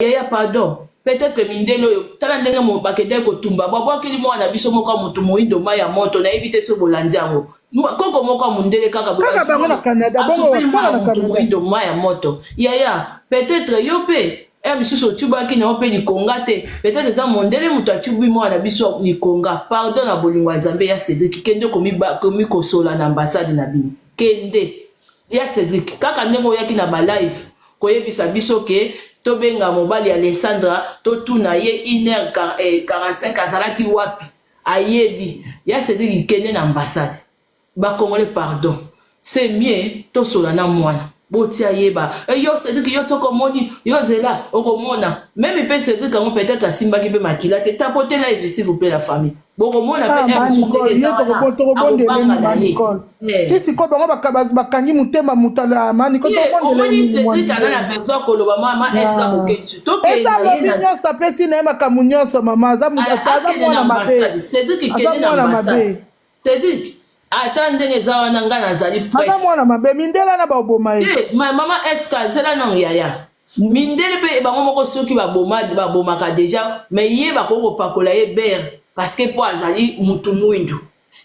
Yaya pardon, peut-etre mindele oyo tala ndenge bakendaki kotumba babwakeli mwana na biso moko ya moto moyindo mayi ya moto, nayebi te soki bolandi yango. Koko moko ya mondele kaka boye Kaka bango na Canada, bongo asopeli kaka mwana na moto Canada. moyindo mayi ya moto. Yaya, peut-etre yo pe heure misusu otshubaki na yo pe likonga te, peut-etre eza mondele moto atshubi mwana na biso likonga. Pardon na bolingo ya Nzambe ya Cedric, kende komikosola na ambassade na bino. Kende. Ya Cedric, kaka ndenge oyaki na ba live koyebisa biso ke tobenga mobali ya Alessandra totuna ye 1h45 azalaki wapi, ayebi. Ya Cedric kende na ambassade. Ba congolais pardon, c'est mieux tosola na mwana. Botia ye ba eh, yo Cedric yo soki omoni yo zela okomona. Meme pe Cedric yango peut-être asimbaki pe makila te. Tapotez live s'il vous plaît la famille. Bokomona Ah, pe ma heure mosusu ndenge Nicole, eza yo wana tokobondela akobanga nini na ma ye. Nicole? Eh. Ti sikoyo bango bakangi motema moto ala ma Nicole, Ye tokobondela omoni nini mwa Cedric aza na Nicole? besoin koloba mama SK Ah. Boketshu tokende Esa na ye alobi na nyonso, apesi na ye makambo nyonso mama, aza akende na mwana mabe, ambassade. Cedric aza kende na mwana ambassade. mabe, Cedric ata ndenge eza wana nga nazali aza prête. mwana mabe, mindele na baboma ye. Te ma mama SK zela nanu yaya. Mindele pe bango moko soki baboma babomaka dejà mais ye bakoki kopakola ye beurre parce que po azali mutu muindu.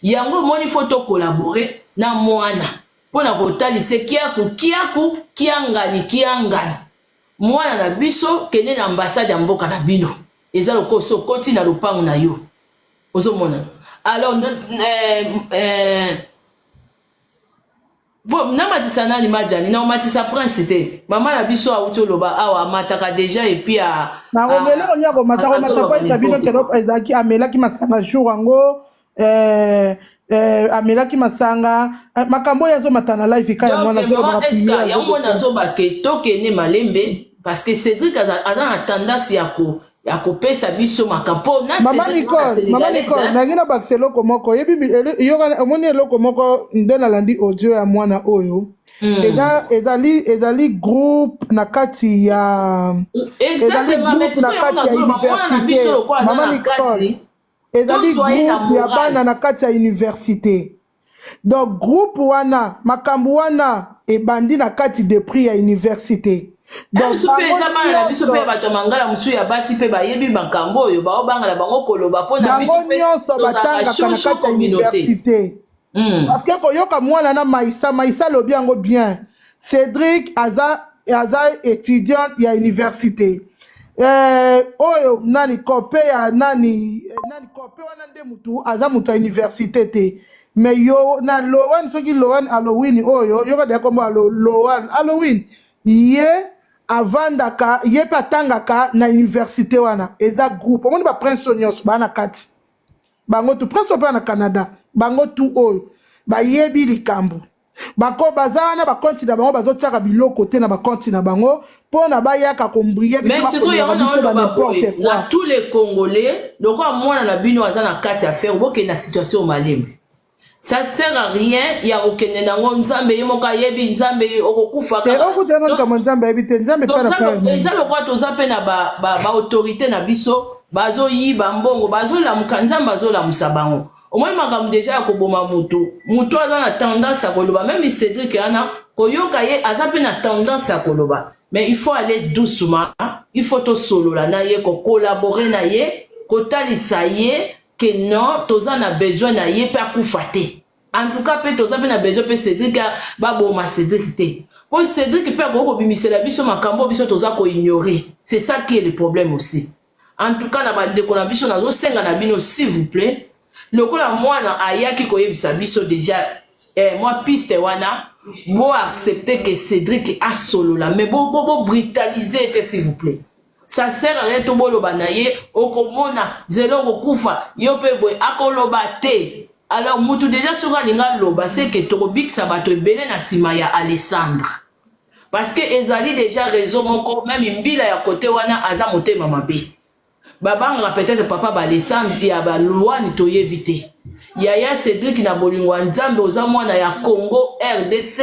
Yango omoni faut to collaborer na mwana pona kotalise kiaku kiaku kiangani kiangani. Mwana na biso kende na ambassade ya mboka na bino eza lokola osi okoti na lopangu na yo ozo mona alors eh, eh, Bo namatisa nani madjani na omatisa prince te mama na biso awuti oloba awa amataka deja epuis a Nakomi eloko nini akomata komata azoloba po ayebisa bino n'importe keno quoi. ezalaki amelaki masanga jour yango eh, eh, amelaki masanga eh, makambo oyo azomata na live ka yango Donc wana maman azolobaka SK priere yango mona azobeta azoba ke tokende malembe parce que Cedric aza aza na tendance ya ko ya kopesa biso makambo po na Mama Cedric wana Nicole, Mama Sénégalaise Nicole, hein. nalingi nabakisa eloko moko. Oyebi omoni eloko moko nde nalandi audio ya mwana oyo. Eza ezali groupe na kati ya ezali Exactement, mais groupe na sikoyo yango kati ya nazoloba mwana na biso université. lokola aza Mama na Nicole, kati ezali tozwa ye na groupe ya morale. bana na kati ya université. Donc groupe wana makambo wana ebandi na kati de prix ya université. Donc Mosusu mpe bango eza bana na biso mpe nyonso bato ya mangala mosusu ya basi mpe bayebi makambo oyo baobanga na bango koloba mpo na biso bango mpe nyonso tozalaka batangaka na shosho kati ya communauté. université. Parce que koyoka mwana na Maïssa, Maïssa alobi yango bien. Cédric aza aza étudiant ya université. Oyo nani copain ya nani nani copain wana nde mutu aza mutu ya université te. Mais yo na Loan soki Loan Halloween oyo yoka deya kombo alo Loan Halloween ye avandaka ye pe atangaka na université wana eza groupe omoni ba prince oyo nyonso baa na kati bango tu prince oyo mpe na Canada bango tu oyo bayebi likambo bako baza wana bakonti na bango bazotiaka biloko te na bakonti na bango mpona bayaka kombrie biso Mais sikoyo bakolelaka yango biso ba naoloba boye n'importe na quoi. tous les congolais lokola mwana na bino aza na kati ya affaire bokende na situation malembe ça sert à rien ya kokende nango nzambe ye moko ayebi nzambe okokufa Te kaka okuta na likambo nzambe ayebi te nzambe epai na epai ya eza lokola toza mpe na baautorité na biso bazoyiba mbongo bazolamuka nzambe azolamusa bango omoni makambo deja ya koboma mutu mutu aza na tendance ya koloba meme Cédric wana koyoka ye aza mpe na tendance ya koloba mais il faut aller doucement, il faut tosolola na ye kocollaborer na ye kotalisa ye ke non toza na besoin na ye mpe akufa te. En tout cas mpe toza mpe na besoin mpe Cédric baboma Cédric te mpo Cédric mpe akoki kobimisela biso makambo biso toza koignorer, c'est ça qui est le problème aussi. En tout cas na bandeko na biso nazosenga na bino s'il vous plaît lokola mwana ayaki koyebisa biso déjà mwa piste wana bo accepter que Cédric asolola mais bo, bo, bo brutaliser te s'il vous plaît. Ça sert à rien toboloba na ye okomona zelo okokufa yo mpe boye akoloba te. Alors mutu déjà soki alingi aloba c'est que tokobikisa bato ebele na nsima ya Alessandre parce que ezali déjà réseau moko même mbila ya kote wana aza motema mabe babangaka peut-être papa balesandre ya balwani toyebi te. Yaya Cédric na bolingo ya nzambe oza mwana ya Congo RDC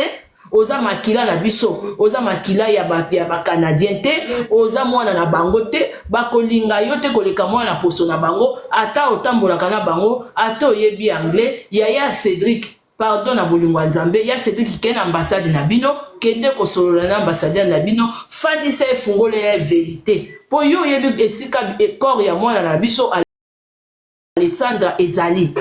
oza makila na biso oza makila ya bacanadien te oza mwana na bango te bakolinga yo te koleka mwana poso na bango ata otambolaka na bango ata oyebi anglais. Yaya Cédric pardon na bolingo ya nzambe ya Cédric ke na ambassade na bino kende kosolola na ambassadeur na bino fandisa efungola ya vérité. Mpo yo oyebi esika corps ya mwana na biso Alessandra ezali.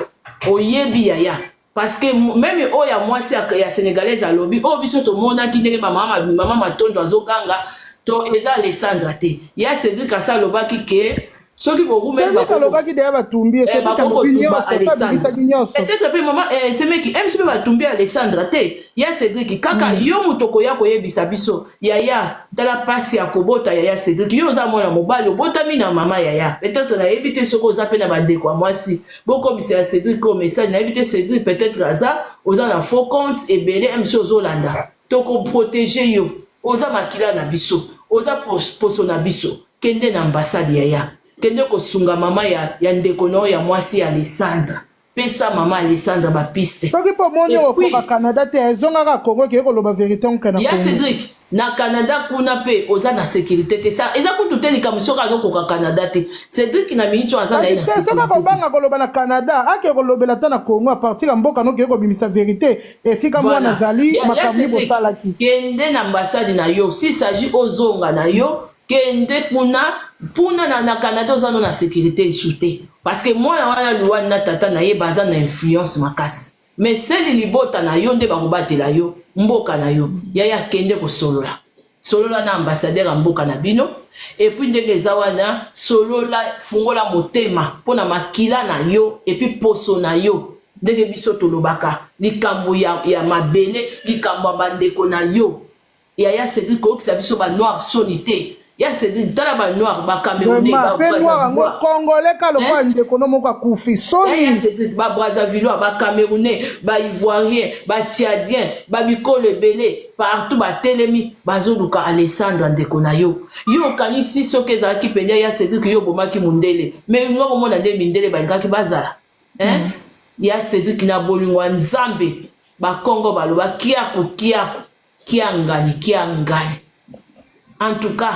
Oyebi yaya. Parce que meme oyo ya mwasi ya Sénégalaise alobi, oyo biso tomonaki ndenge mama mama Matondo azoganga, to eza Alessandra te. Ya Cédric asa alobaki ke soki borumeli Cédric alobaki deya batumbi ye. Cédric alobi nyonso, abimisaki nyonso. Peut-être mpe mama semeki mc mpe batumbi Alessandra te. Ya Cédric, kaka yo moto okoya koyebisa biso. Yaya, tala mpasi ya kobota. Yaya Cédric, yo oza mwana mobali, obotami na mama. Yaya, peut-être nayebi te soki oza mpe na bandeko ya mwasi, bokomisa ya Cédric oyo message. Nayebi te, Cédric, peut-être aza oza na faux compte ebele mc ozolanda. Tokoprotéger yo, oza makila na biso, oza poso na biso. Kende na ambassade, yaya, kende kosunga mama ya ndeko na oyo ya mwasi ya Alessandra. Pesa mama Alessandra bapiste. Soki mpo omoni okoka Canada te, ezongaka Congo, ekei koloba vérité onke na Ya Cédric, na Canada kuna mpe oza na sécurité te. Eza kutu te likambo soki azokoka Canada te. Cédric, na miniti oyo aza na ye na Soki akobanga koloba na Canada, ake kolobela ata na Congo, à partir ya mboka nokei kobimisa vérité esika mwana azali, makambo bosalaki. Kende na ambassade na yo. S'il s'agit ozonga na yo, kende kuna. Mpuna na Canada oza no na sécurité esu te, parce que mwana wana Luwani na tata na ye baza na influence makasi. Mais seli libota na yo nde bakobatela yo, mboka na yo. Yaya, kende kosolola, solola na ambassadeur ya mboka na bino. Et puis ndenge eza wana, solola, fungola motema mpo na makila na yo et puis poso na yo. Ndenge biso tolobaka likambo ya mabele, likambo ya bandeko na yo. Yaya Cédric, koyokisa biso banoir soni te. Ya Cédric, tala banoir, bacamerounais. Mpe noir yango congolais ka lokola ndeko no moko akufi, soni. Cédric, babrazzavillois, bacamerounais, baivoirien, batchadien, babikolo ebele partout batelemi, bazoluka Alessandre ndeko na yo. Yo okanisi soki ezalaki mpenza ya Cédric, yo obomaki mundele, mais nga komona nde mindele balingaki bazala, hein? Ya Cédric, na bolingo ya Nzambe, bakongo baloba kiaku kiaku, kiangani kiangani. En tout cas,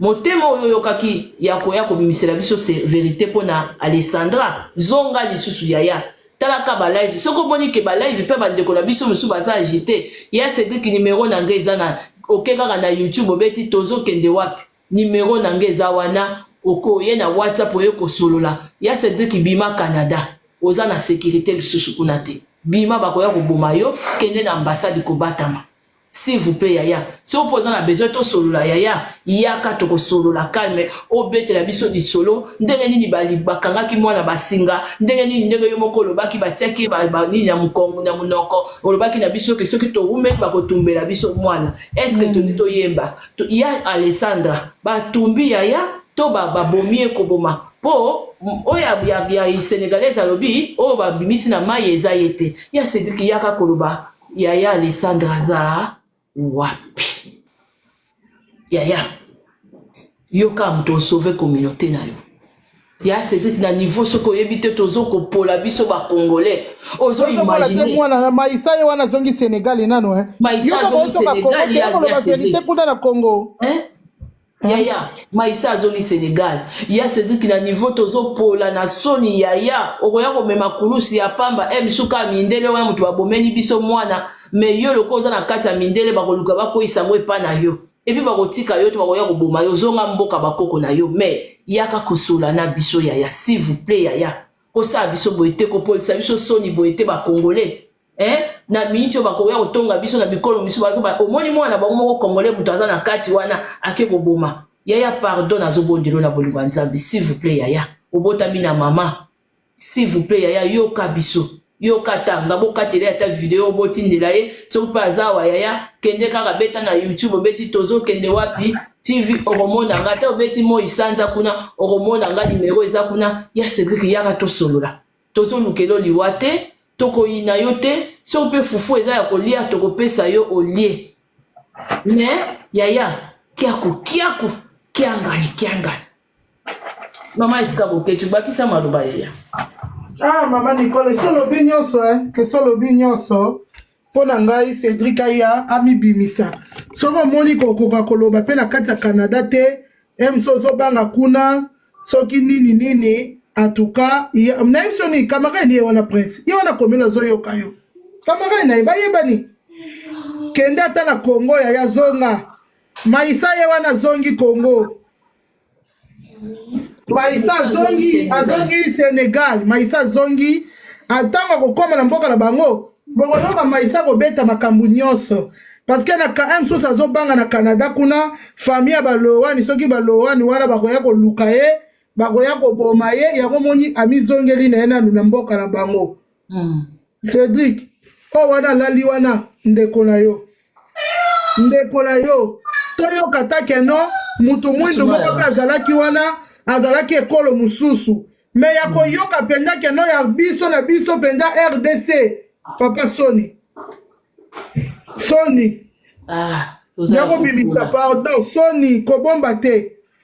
motema oyo oyokaki ya koya kobimisela biso vérité mpona Alessandra, zonga lisusu yaya. Talaka balive, soki omoni ke balive mpe bandeko na biso mosusu baza agité. Ya Cédrik, nimero na ngai eza na oke kaka na YouTube, obeti "Tozokende wapi", nimero na ngai eza wana, okoye na WhatsApp, oye kosolola. Ya Cédrik, bima Canada, oza na sécurité lisusu kuna te. Bima, bakoya koboma yo. Kende na ambassade kobatama, s'il vous plaît. Yaya, soki mpo oza na besoin tosolola, yaya, yaka, tokosolola calme. Obetela biso lisolo ndenge nini bakangaki mwana basinga, ndenge nini, ndenge yo moko olobaki batiaki nini na mokongo, na monoko. Olobaki na biso ke soki towumeli, bakotumbela biso mwana. Est-ce tondi toyemba ya Alessandra batumbi yaya to babomi ye koboma? Mpo oyo ya Sénégalaise alobi, oyo babimisi na mai eza ye te. Ya Cédrik, yaka koloba yaya Alessandra aza wapi. Yaya, yoka, moto osauve communauté na yo. Ya Cédrik, na niveau soki oyebi te, tozokopola biso bacongolais, ozoimagine. Mwana Maïsa ye wana azongi Sénégal nano. Maïsa azongi Sénégal. Ya vérité kuna na Congo. Yaya, Maïsa azongi Sénégal. Ya Cédrik, na niveau tozopola na soni, yaya, okoya komema kulusi ya pamba. E misuka ya mindele wana, moto babomeli biso mwana, mais yo loko oza na kati ya mindele, bakoluka bakweyisa yango epa na yo, et puis bakotika yo to bakoya koboma yo. Ozonga mboka bakoko na yo, mais yaka kosola na biso yaya, s'il vous plaît. Yaya, kosala biso boye te, kopolisa biso soni boye te, bacongolais, eh? Na miniti oyo bakoya kotonga biso na bikolo misu, bazoba omoni mwana bango moko congolais, moto aza na kati wana ake koboma. Yaya, pardon, nazobondela na bolingo ya Nzambe, s'il vous plaît. Yaya, obotami na mama, s'il vous plaît. Yaya, yoka biso, yoka tanga, bokatela ata video, botindela ye soki mpe aza awa. Yaya, kende kaka, beta na YouTube, obeti "Tozokende wapi TV", okomona nga. Ata obeti "Moi Sanza" kuna, okomona nga, nimero eza kuna. Ya Cédrik, yaka tosolola. Tozolukela liwa te, tokoyina yo te. Soki mpe fufu eza ya kolia, tokopesa yo olie. Mais yaya, kiaku kiaku, kiangani kiangani. Mama esika Bokeci, bakisa maloba yaya. Ah, mama Nicole, esi olobi nyonso, esi olobi nyonso. Mpo na ngai, Cédrik aya amibimisa. Soki omoni kokoka koloba mpe na kati ya Canada te, moso ozobanga kuna soki nini nini. En tout cas, nayebi so nini, camarade ni ye wana, Prince ye wana komeli, azoyoka yo, camarade na ye bayebani. Kende ata na Congo, yaya, zonga. Maïsa ye wana azongi Congo. Maïssa azongi, azongi Sénégal. Maïssa azongi, ntango akokóma na mboka na bango, bokoyoka Maïssa kobeta makambo nyonso, parce que na ka mosusu azobanga na Canada kuna, famille ya balowani, soki balowani wana bakoya koluka ye, bakoya koboma ye. Yango moni amizongeli na ye nanu na mboka na bango. Cédric oyo wana alali wana, ndeko na yo, ndeko na yo, toyoka ta keno mutu mwindu moko mpe azalaki wana, azalaki ekolo mosusu, me ya koyoka mpenza keno ya biso na biso mpenza RDC. Papa, soni, soni. Ah, toza ya kobimisa, pardon, soni kobomba te.